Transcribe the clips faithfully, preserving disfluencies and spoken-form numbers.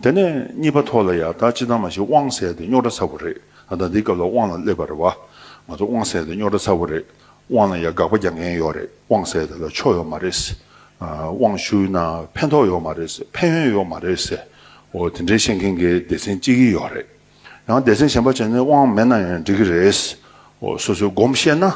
དེ་ནས་གཉིས་པ་ཐོག་ལ་ཡ་ད་སྤྱིར་བཏང་མ་གཞི་དབང་ཟེར་དེ་རྙོག་དྲ་ཚ་པོ་རེད། ད་ལྟ་འདི་སྐབས་ལ་དབང་ལ་སླེབས་པ་རེད་བ། ང་ཚོ་དབང་ཟེར་དེ་རྙོག་དྲ་ཚ་པོ་རེད། དབང་ལ་ཡ་དགག་པ་རྒྱག་མཁན་ཡོད་རེད། དབང་ཟེར་དེ་ལ་ཆོ་ཡོད་མ་རེད། ཨ། དབང་ཞུས་ན་ཕན་ཐོགས་ཡོད་མ་རེད། ཕན་ཡོན་ཡོད་མ་རེད་ཟེར། འོ་དེ་འདྲའི་བཤད་མཁན་གྱི་སྡེ་ཚན་གཅིག་གི་ཡོད་རེད། ཡང་སྡེ་ཚན་གཞན་པ་བྱས་ན་དབང་མེད་ན་ཡང་འགྲིག་གི་རེད། འོ་སོ་སོའི་སྒོམ་ཤེས་ན།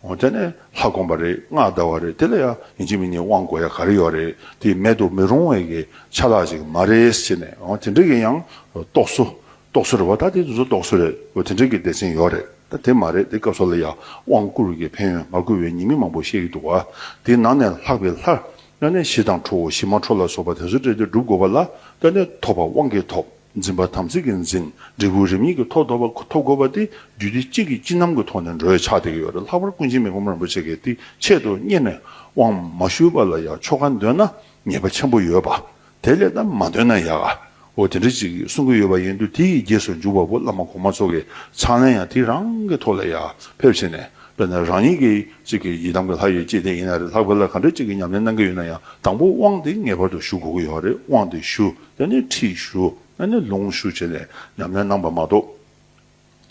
འོ་དེ་ནས་ལྷ་སྒོམ་པ་རེད། སྔགས་བཟླ་བ་རེད། དེ་ལ་ཡང་ཡིན་གཅིག་མིན་གཉིས་དབང་དགོས་ཡ་ག་རེ་ཡོད་རེད། དེ་མེད་དུ་མི་རུང་བའི་གི་ཆ་ལག་ཅིག་མ་རེད་ཟེར་ནས། འོ་དེ་འདྲ་གི་ཡང་རྟོག་བཟོ། རྟོག་བཟོ་རེད་བ། ད་དེ་དུས་ཚོད་རྟོག་བཟོ་རེད། འོ་དེ་འདྲ་གི་སྡེ་ཚན་ཡོད་རེད། ད་དེ་མ་རེད། དེ་སྐབས་སུ་ལ་ཡང་དབང་བསྐུར་བའི་གི་ཕན་ཡོན། མ་བསྐུར་བའི་ཉེས་དམིགས་མང་པོ་བཤད་ཀྱི་འདུག་བ། དེ་ནང་ནས་ལྷག་པའི་ལྷ། ད་ནས་ཞི་དང་ཁྲོ་བོ་ཞི་མ་ཁྲོ་ལ་སོགས་པ་དེ་ཚོ་སྤྲད་དེ་སྒྲུབ་དགོས་པ་ལ། ད་ནས་ཐོབ་པ་དབང་གིས་ཐོབ། འཛིན་པ་དམ་ཚིག་གིས་འཛིན། འབྲས་བུ་རིམ་གཉིས་ཀྱི་ཐོབ་ཐོབ་པ་ཐོབ་དགོས་པ་དེ་རྒྱུད་སྡེ་གཅིག་གི་སྤྱི་རྣམ་གྱི་ཐོག་ནས་འགྲོ་ཡ་ཆགས་བསྡད་ཀྱི་ཡོད་རེད། ལྷག་པར་ཀུན་མཁྱེན་མི་ཕམ་རིན་པོ་ཆེ་གིས་དེ་ཆེད་དུ་གཉེར་ནས་དབང་མ་ཞུས་པ་ལ་ཡང་ཆོ་ག་འདོན་ན་ཉེས་པ་ཆེན་པོ་ཡོད་པ། དེ་ལས་ད་མ་འདོན་ན་ཡག་ག། འོ་དེ་འདྲ་ཅིག་གསུང་གི་ཡོད་པ་ཡིན་དུས། དེ་ཡི་རྗེས་སུ་འཇུག་པ་པོ་བླ་མ་གོང་མ་ཚོ་གི་ཕྱག་ལེན་ཡང་དེ་རང་གི་ཐོག་ལ་ཡང་ཕེབས་བྱས་ནས། དཔེར་ན་རང་ཉིད་ཀྱི་གཅིག་གི་ཡི་དམ་གྱི་ལྷ་ཡི་བཅས་དེ་ཡིན་ན་རེད། ལྷག་པར་ལ་ག་འདྲ་ཅིག་གི་ཉམས་ལེན་གནང་གི་ཡོད་ན་ཡང་དང་པོ་དབང་དེ་ངེས་པར་དུ་ཞུ་དགོས་ཀྱི་ཡོད་རེད། དབང་དེ་ཞུ། དེ་ནས་ཁྲིད་ཞུ། དེ་ནས་ལུང་ཞུ་བྱས་ནས་ཉམས་ལེན་གནང་པ་མ་གཏོགས།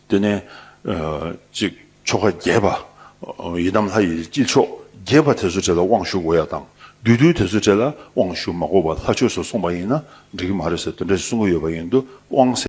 དེ་ནས་ཨ་ཅིག་ཆོ་ག་རྒྱས་པ། ཡི་དམ་ལྷ་ཡི་དཀྱིལ་ཆོག་རྒྱས་པ་དེ་ཚོ་གྲས་ལ་དབང་ཞུ་དགོས་ཡ་དང་། བསྡུས་བསྡུས་དེ་ཚོ་གྲས་ལ་དབང་ཞུ་མ་དགོས་པ་ལྷ་ཆོས་སུ་སོང་པ་ཡིན་ན་འགྲིག་གི་མ་རེད་ཟེར། དེ་འདྲ་གསུང་གི་ཡོད་པ་ཡིན་དུས། དབང་ཟེར་